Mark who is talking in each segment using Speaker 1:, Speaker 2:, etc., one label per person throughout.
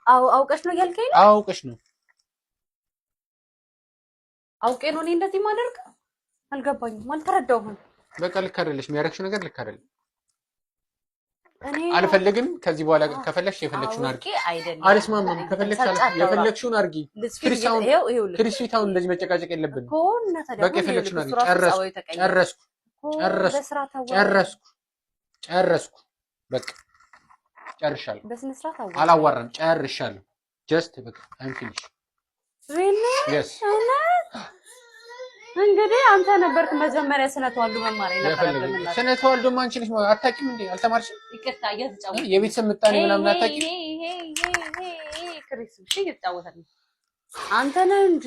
Speaker 1: አው አውቀሽ ነው እያልከኝ ነው?
Speaker 2: አውቀሽ ነው።
Speaker 1: አውቄ ነው እኔ እንደዚህ ማደርገው? አልገባኝም፣ አልተረዳሁም።
Speaker 2: በቃ ልክ አይደለሽ። የሚያደርግሽው ነገር ልክ አይደለም።
Speaker 1: እኔ
Speaker 2: አልፈልግም። ከዚህ በኋላ ከፈለግሽ የፈለግሽውን አድርጊ።
Speaker 1: አውቄ አይደለም።
Speaker 2: አልስማማም። ከፈለግሽ የፈለግሽውን አድርጊ። ክሪስ አሁን እንደዚህ መጨቃጨቅ የለብንም። በቃ የፈለግሽውን አድርጊ። ጨረስኩ፣ ጨረስኩ፣ ጨረስኩ፣ ጨረስኩ፣ ጨረስኩ። በቃ ጨርሻለሁ።
Speaker 1: በስነ ስርዓት
Speaker 2: አላዋራም። ጨርሻለሁ። Just በቃ I'm finish. Yes.
Speaker 1: እንግዲህ አንተ ነበርክ መጀመሪያ ስነ ተዋልዶ መማር የነበረብን።
Speaker 2: ስነ ተዋልዶ አንቺ ነሽ አታውቂም እንዴ? አልተማርሽም?
Speaker 1: ይቅርታ እየተጫወተ
Speaker 2: የቤተሰብ ምጣኔ ምናምን አታውቂም?
Speaker 1: ክሪስ እሺ፣ እየተጫወተ ነው። አንተ ነህ እንጂ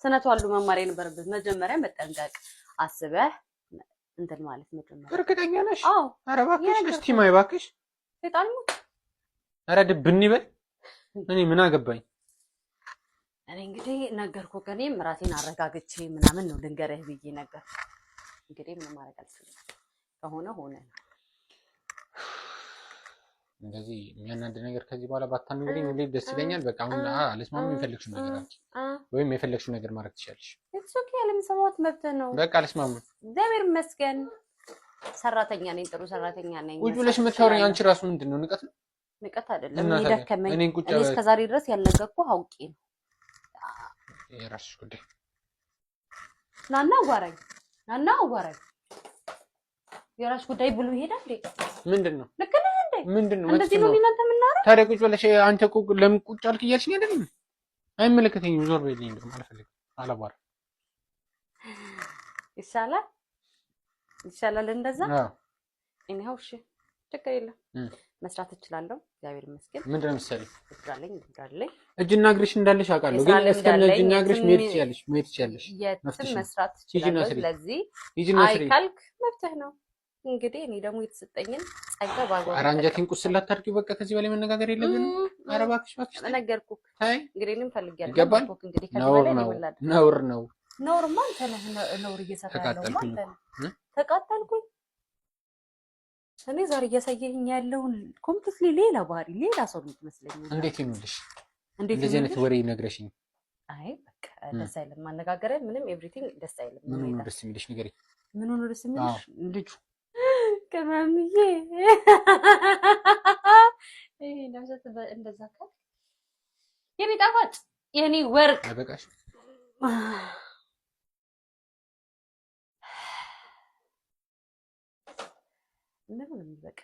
Speaker 1: ስነ ተዋልዶ መማር የነበረብህ መጀመሪያ። መጠንቀቅ አስበህ እንትን ማለት መጀመሪያ።
Speaker 2: እርግጠኛ ነሽ?
Speaker 1: አዎ።
Speaker 2: ኧረ እባክሽ እስቲ ማይ እባክሽ።
Speaker 1: ሰይጣን ሙት።
Speaker 2: ኧረ ድብን ይበል። እኔ ምን አገባኝ?
Speaker 1: እኔ እንግዲህ ነገርኩህ። እኔም ራሴን አረጋግቼ ምናምን ነው ልንገርህ ብዬ ነገር። እንግዲህ ምን ማድረግ አልችልም። ከሆነ ሆነ ነው።
Speaker 2: እንደዚህ የሚያናድ ነገር ከዚህ በኋላ ባታናግሪኝ ሁሌ ደስ ይለኛል። በቃ አሁን አልስማማም። የፈለግሽው ነገር አድርጊ ወይም የፈለግሽው ነገር ማድረግ ትችያለሽ።
Speaker 1: It's okay፣ አለመስማማት መብትህ ነው።
Speaker 2: በቃ አልስማማም።
Speaker 1: እግዚአብሔር ይመስገን ሰራተኛ ነኝ፣ ጥሩ ሰራተኛ ነኝ።
Speaker 2: ቁጭ ብለሽ የምታወሪኝ አንቺ ራሱ ምንድን ነው? ንቀት ነው?
Speaker 1: ንቀት አይደለም። እኔ ደከመኝ። እኔ እስከዛሬ ድረስ ያልነገርኩህ አውቄ ነው።
Speaker 2: የራስሽ ጉዳይ።
Speaker 1: ናና አዋራኝ፣ ናና አዋራኝ። የራስሽ ጉዳይ ብሎ ይሄዳል እንዴ?
Speaker 2: ምንድን ነው?
Speaker 1: ልክ ነህ እንዴ?
Speaker 2: ምንድን ነው?
Speaker 1: እንደዚህ ነው እናንተ የምናወራው?
Speaker 2: ታዲያ ቁጭ ብለሽ አንተ ለምን ቁጭ አልክ እያልሽኝ አይደለም? አይመለከተኝም። ዞር በይልኝ። እንደውም አልፈልግም፣ አላዋራም።
Speaker 1: ይሻላል፣ ይሻላል እንደዛ። እኔው እሺ፣ ችግር የለም፣ መስራት እችላለሁ። እግዚአብሔር ይመስገን።
Speaker 2: ምንድን ነው የምትሰሪው?
Speaker 1: እጅ አለኝ፣ እጅ አለኝ።
Speaker 2: እጅና እግርሽ እንዳለሽ አውቃለሁ፣ ግን እስከነ እጅና እግርሽ መሄድ ትችያለሽ፣ መሄድ ትችያለሽ።
Speaker 1: የትም መስራት እችላለሁ። ስለዚህ አይ ካልክ መብትህ ነው። እንግዲህ እኔ ደግሞ የተሰጠኝን ጸጋ ባጓ
Speaker 2: ኧረ አንጀቴን ቁስል አታድርጊው። በቃ ከዚህ በላይ መነጋገር የለብንም። ኧረ እባክሽ እባክሽ፣
Speaker 1: ነገርኩህ። እንግዲህ እኔም ፈልጌያለሁ።
Speaker 2: ይገባል።
Speaker 1: እንግዲህ ከዚህ
Speaker 2: ነውር
Speaker 1: በላይ
Speaker 2: ነው፣ ነውር ነው።
Speaker 1: ነውርማ አንተ ነህ ነውር እየሰራ ያለው አንተ ነህ። ተቃጠልኩኝ። እኔ ዛሬ እያሳየኝ ያለውን completely ሌላ ባህሪ፣ ሌላ ሰው የምትመስለኝ።
Speaker 2: እንዴት ይኑልሽ?
Speaker 1: እንዴት
Speaker 2: እንደዚህ አይነት ወሬ ነግረሽኝ?
Speaker 1: አይ በቃ ደስ አይልም። አነጋገረ ምንም everything ደስ አይልም።
Speaker 2: ምን ሆኖ ደስ የሚልሽ ንገሪኝ።
Speaker 1: ምን ሆኖ ደስ የሚልሽ? ልጁ ቅመምዬ ይሄ ነፍሰት እንደዛ ካልክ የኔ ጣፋጭ የኔ ወርቅ
Speaker 2: አይበቃሽ?
Speaker 1: ምንም ነው የሚበቃ።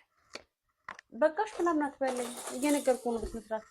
Speaker 1: በቃሽ ምናምን አትበለኝ፣ እየነገርኩህ ነው በስነ ስርዓት።